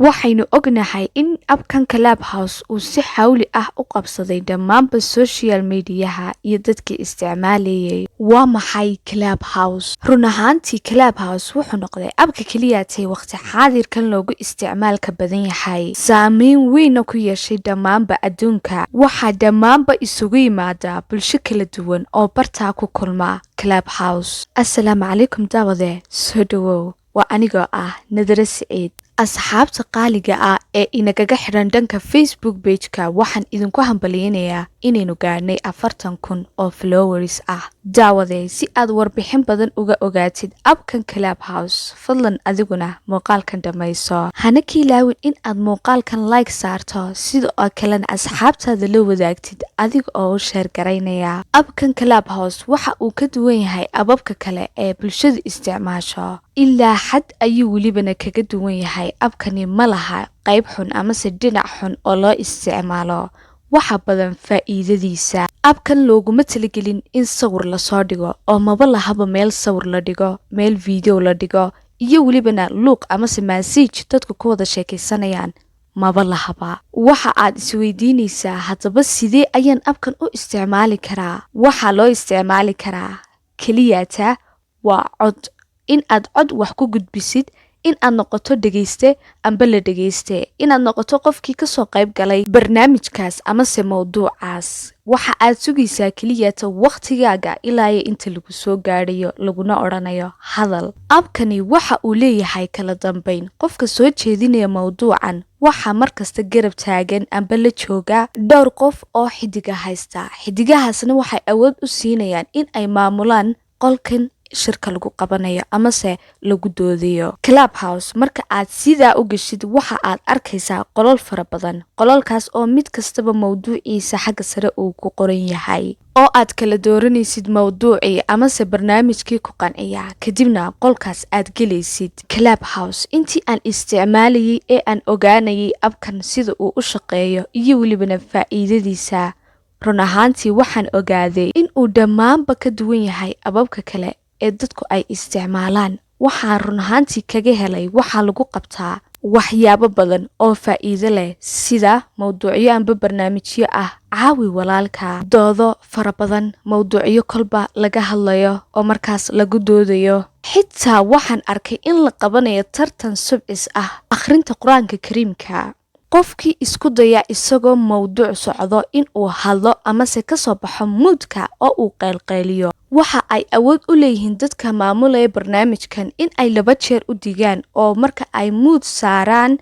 Waxaynu ognahay in app-kan Clubhouse uu si xawli ah u qabsaday dhammaanba social media-ha iyo dadkii isticmaalayay. Waa maxay Clubhouse? Run ahaantii, Clubhouse wuxuu noqday app-ka keliya ee waqti xaadirkan loogu isticmaalka badan yahay, saameyn weynna ku yeeshay dhammaanba adduunka. Waxaa dhammaanba isugu yimaada bulsho kala duwan oo bartaa ku kulma Clubhouse. Assalaamu calaykum daawade, soo dhawow. Waa anigoo ah Nadare Siciid. Asxaabta qaaliga ah ee inagaga xidhan dhanka Facebook page-ka, waxaan idinku hambaliyeynayaa inaynu gaadhnay 40,000 oo followers ah. Daawade, si aad warbixin badan uga ogaatid app-kan Clubhouse, fadlan adiguna muuqaalkan dhammayso. Hana ka ilaawin in aad muuqaalkan like saarto, sida oo kalena asxaabtaada la wadaagtid adiga oo u share garaynaya. App-kan Clubhouse waxa uu ka duwan yahay app-abka kale ee bulshadu isticmaasho. Ilaa xad ayuu welibana kaga duwan yahay. App-kani ma laha qayb xun amase dhinac xun oo loo isticmaalo. Waxa badan faa'iidadiisa. App-kan looguma talagelin in sawir lasoo dhigo, oo maba lahaba meel sawir la dhigo, meel video la dhigo, iyo welibana luuq amase message dadku ku wada sheekaysanayaan maba lahaba. Waxa aad isweydiinaysaa haddaba, sidee ayaan app-kan u isticmaali karaa? Waxaa loo isticmaali karaa keliyata waa cod, in aad cod wax ku gudbisid, in aad noqoto dhegeyste amba la dhegeyste, inaad noqoto qofkii kasoo qayb galay barnaamijkaas amase mowduucaas. Waxa aad sugaysaa keliyata wakhtigaaga ilaa iyo inta lagu soo gaadhayo, laguna odhanayo hadal. App-kani waxa uu leeyahay kala dambeyn. Qofka soo jeedinaya mowduucan waxaa markasta garab taagan amba la jooga dhowr qof oo xidiga haysta. Xidigahaasna waxay awood u siinayaan in ay maamulaan qolkan shirka lagu qabanayo amase lagu doodayo. Clubhouse marka aad sidaa u geshid, waxa aad arkaysaa qolol fara badan, qololkaas oo mid kastaba mowduuciisa xagga sare uu ku qoran yahay, oo aad kala dooranaysid mowduucii amase barnaamijkii ku qanciya, kadibna qolkaas aad gelaysid. Clubhouse intii aan isticmaalayay ee aan ogaanayay app-kan sida uu u shaqeeyo iyo welibana faa'iidadiisa, run ahaantii waxaan ogaaday in uu dhammaanba ka duwan yahay app-abka kale ee dadku ay isticmaalaan. Waxaan run ahaantii kaga helay, waxaa lagu qabtaa waxyaabo badan oo faa'iido leh, sida mowduucyo amba barnaamijyo ah caawi walaalka, doodo fara badan, mowduucyo kolba laga hadlayo oo markaas lagu doodayo. Xitaa waxaan arkay in la qabanayo tartan subcis ah, akhrinta Qur-aanka Kariimka. Qofkii isku daya isagoo mowduuc socdo in uu hadlo amase kasoo baxo mute-ka oo uu qaylqayliyo, waxa ay awood u leeyihiin dadka maamulaya barnaamijkan in ay 2 jeer u digaan, oo marka ay mute saaraan,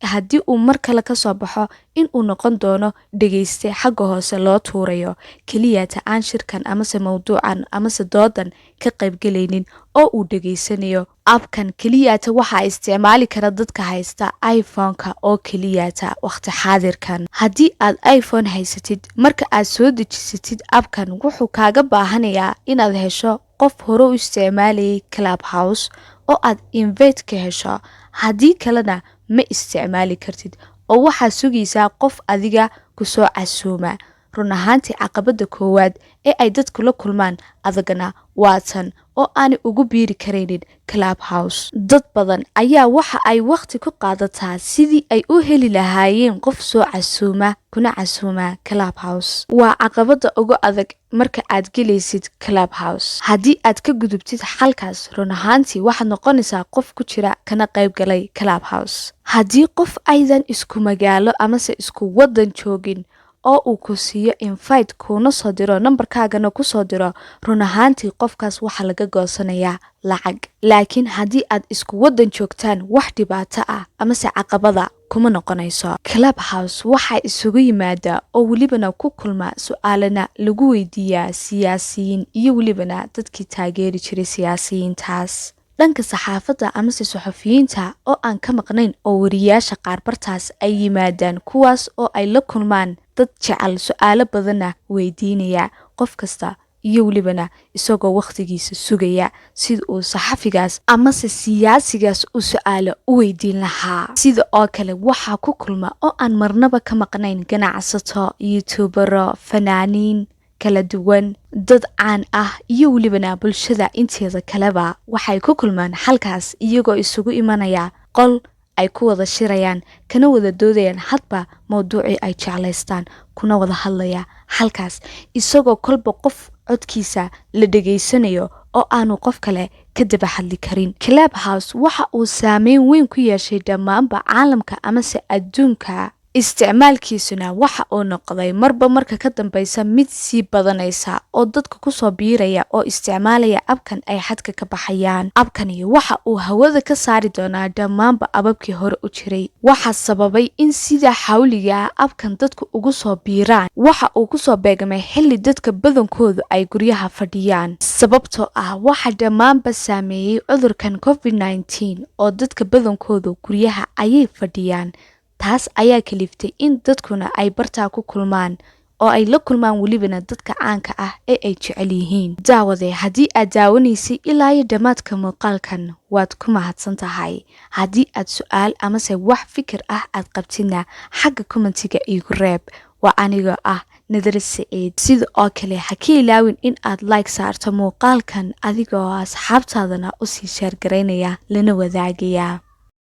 haddii uu mar kale kasoo baxo, in uu noqon doono dhegeyste xagga hoose loo tuurayo, keliyata aan shirkan amase mowduucan amase doodan ka qaybgelaynin oo uu dhegeysanayo. App-kan keliyata waxaa isticmaali kara dadka haysta iPhone-ka oo keliyata waqti xaadirkan. Haddii aad iPhone haysatid, marka aad soo dejisatid app-kan, wuxuu kaaga baahanayaa inaad hesho qof hore u isticmaalayay Clubhouse oo aad invite ka hesho. Haddii kalena ma isticmaali kartid, oo waxaad sugaysaa qof adiga kusoo casuuma. Run ahaantii, caqabada koowaad ee ay dadku la kulmaan adagana waa tan oo aanay ugu biiri karaynin Clubhouse. Dad badan ayaa waxa ay wakhti ku qaadataa sidii ay u heli lahaayeen qof soo casuuma kuna casuuma Clubhouse. Waa caqabada ugu adag marka aad gelaysid Clubhouse. Haddii aad ka gudubtid xalkaas, run ahaantii waxaad noqonaysaa qof ku jira kana qayb galay Clubhouse. Haddii qof aydan isku magaalo amase isku wadan joogin oo uu ku siiyo invite, kuuna soo diro, nambarkaagana kusoo diro, run ahaantii qofkaas waxaa laga goosanayaa lacag. Laakiin haddii aad isku wadan joogtaan, wax dhibaato ah amase caqabada kuma noqonayso. Clubhouse waxaa isugu yimaadaa oo welibana ku kulma, su-aalana lagu weydiiyaa siyaasiyiin iyo welibana dadkii taageeri jiray siyaasiyiintaas. Dhanka saxaafadda amase suxufiyiinta oo aan ka maqnayn, oo wariyaasha qaar bartaas ay yimaadaan, kuwaas oo ay la kulmaan dad jecel, su-aalo badanna weydiinaya qof kasta, iyo welibana isagoo wakhtigiisa sugaya sida uu saxafigaas amase siyaasigaas u su-aalo u weydiin lahaa. Sida oo kale waxaa ku kulma oo aan marnaba ka maqnayn ganacsato, YouTuber-o, fanaaniin kala duwan, dad caan ah, iyo welibana bulshada inteeda kaleba waxay ku kulmaan halkaas, iyagoo isugu imanaya qol. Ay ku wada shirayaan kana wada doodayaan hadba mowduucii ay jeclaystaan, kuna wada hadlaya halkaas, isagoo kolba qof codkiisa la dhegaysanayo oo aanu qof kale ka daba hadli karin. Clubhouse waxa uu saameyn weyn ku yeeshay dhammaanba caalamka amase adduunka. Isticmaalkiisuna waxa uu noqday marba marka ka dambeysa mid sii badanaysa, oo dadka kusoo biiraya oo isticmaalaya appkan ay xadka ka baxayaan. Appkani waxa uu hawada ka saari doonaa dhammaanba appabkii hore u jiray. Waxa sababay in sida xawliga appkan dadku ugu soo biiraan, waxa uu kusoo beegmay xilli dadka badankoodu ay guryaha fadhiyaan, sababtoo ah waxa dhammaanba saameeyey cudurkan COVID-19, oo dadka badankoodu guryaha ayay fadhiyaan. Taas ayaa kaliftay in dadkuna ay bartaa ku kulmaan oo ay la kulmaan welibana dadka caanka ah ee ay jecel yihiin. Daawade, haddii aad daawanaysay ilaa iyo dhammaadka muuqaalkan, waad ku mahadsan tahay. Haddii aad su-aal amase wax fikir ah aad qabtidna, xagga commentiga iigu reeb. Waa anigoo ah Nadar Saciid. Sida oo kale ha ka ilaawin in aad like saarto muuqaalkan, adigoo asxaabtaadana usii share garaynaya lana wadaagaya.